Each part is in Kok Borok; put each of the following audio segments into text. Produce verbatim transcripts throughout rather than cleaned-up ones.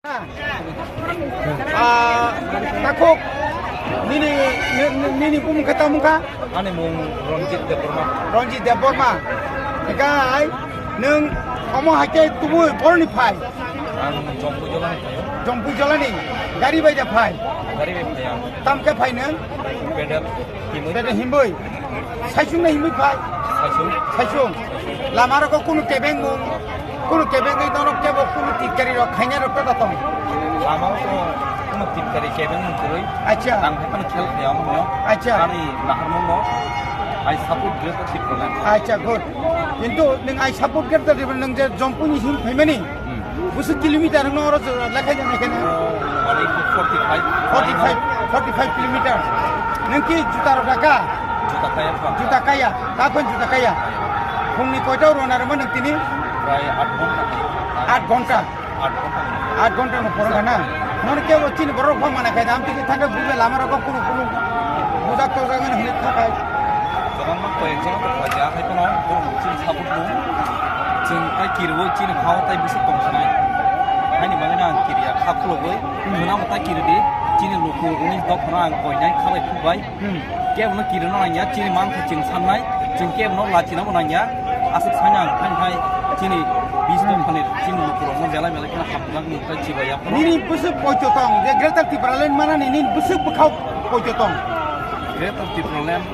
Ah, takhuk, nini, ni-, ni-, nini bumung khe tamo wngkha? Ani mung Ranjit Debbarma. Ranjit Debbarma. Hinkhe nwng omo hai khe tubui boroni phai? Ang Jompu Jolani phaio. Jompu Jolani. Gari bai da phai? Gari bai phaiya. Tam khe phai nwng? Pedal himwi. Pedal himwi. Saichung na himwi phai? Saichung. Saichung. Lama rok kunu kebeng mung, kunu kebeng ni norok kebo kunu titkari rok khaina rok ta tong. Lama o to kunu titkari kebeng mung kwrwi. Acha. Ang hai phano khel khaya omo no. Acha. Ani nahar mung no. I support greater Tipraland. Acha, good. Kintu nwng I support greater Tipraland nwng je Jompu ni him phaimani. Hmm. Busu kilometer no oro lekha jana kene. Ani forty five. Forty five, forty five kilometer. Nwng ki juta rok raka? Juta kaya pa. Juta kaya. Takon juta kaya. Phungni koita rona rema nwng tini? Prai aat ghonta. Aat ghonta. Aat ghonta. Aat ghonta no porong na. Nor ke o chini borok phang mana khai dam tiki thangka buja lama rok kunu kunu. Bujak to jagan hini thakai. Kwbangma koyekjano tongkha, je haikhe no borok chini support rwo. Chwng tai kirwi chini hao tai bwswk tongkha nai. Haini bagwi no ang kirya, kha khulugwi. Hmm. Khwnamo tai kiridi, chini lukurokni dophano ang koinai khabai khukbai. Hmm. Kebono kirino nangya, chini mankha chwng sannai, chwng kebono lachinabo nangya. Aswk saino ang thani hai chini bis dophani chini lukurokno belai belai kheno hamjak nukha chibaiya phano. Nini bwswk poito tong, je Greater Tipraland manani nini bwswk bwkhao poito tong? Greater Tipraland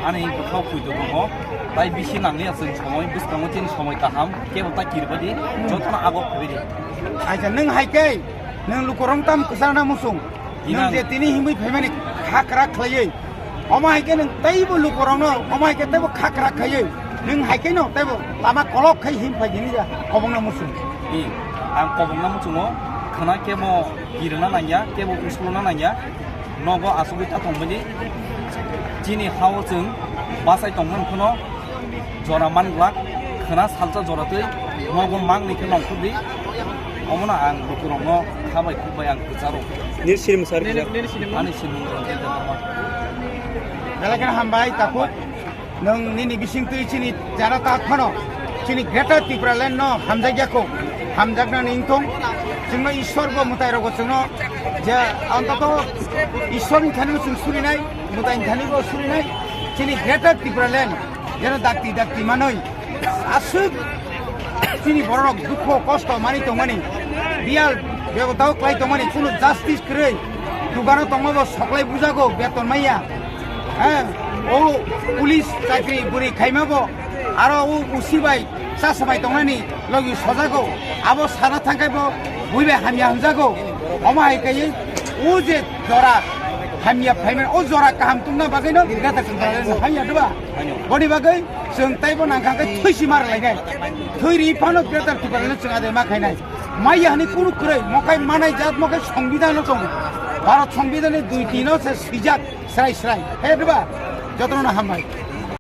ani bwkhao poito tongo, tai bisi nangya chwng somoi, bwskango chini somoi kaham, kebo ta kiribadi, jotono abo phaibaidi. Acha, nwng hai khe, nwng lukurok tam kwchana muchung, nwng Inang. Je tini himwi phaimani kha kwrak khlaiwi, omo hai khe nwng teibo lukurokno, omo hai khe teibo kha kwrak khaiwi, nwng hai khe no teibo lama kolok khai him phai hini ja, kobongno muchung. I, ang kobongno muchungo, khwna kebo kirina nangya, kebo usuluna nangya, nogo asugwi ta tongmani, chini hao chwng bachai tongmani phano, jora man glak, khwna salsa jora twi, nogo mangni khe nongkhordi, omono ang lukurokno kha bai khuk bai ang kwcharo. Nini sirim sar kisa. Ani sirim rok khe tongma. Belai kheno hambai takhuk. Nwng nini bising twi chini jara ta phano chini Greater Tipraland no hamjakya kho. Hamjaknani wngthong. Chwngno Ishwar bo mwtai rogo chwngno je antoto Ishwar ni thani bo chwng surinai, mwtai ni thani bo surinai. Chini Greater Tipraland jeno dakti dakti manwi aswk chini bororok dukho kosto mani tongmani, biyal bebotao klai tongmani, kunu justice kwrwi, dukano tongma bo soklai bujago, beton maya, he, o police chakri bwrwi khaima bo, aro o usi bai chasa bai tongnani logi sojago, abo sana thangkhai bo bui bai hamya hamjago, omo hai kaiwi o je jora hamya phaimani, o jora kaham tungna bagwi no gata hamya diba? Boni bagwi chwng taibo nangkha khe thwi si mar lainai. Thwi ri phano Greater Tipraland chwng adai ma khainai. Maya hani kunu kwrwi, mokai manai jat, mokai songbidhan no tongo. Bharat songbidhan ni dui tino se swijak srai srai. He diba? Jotono no hambai.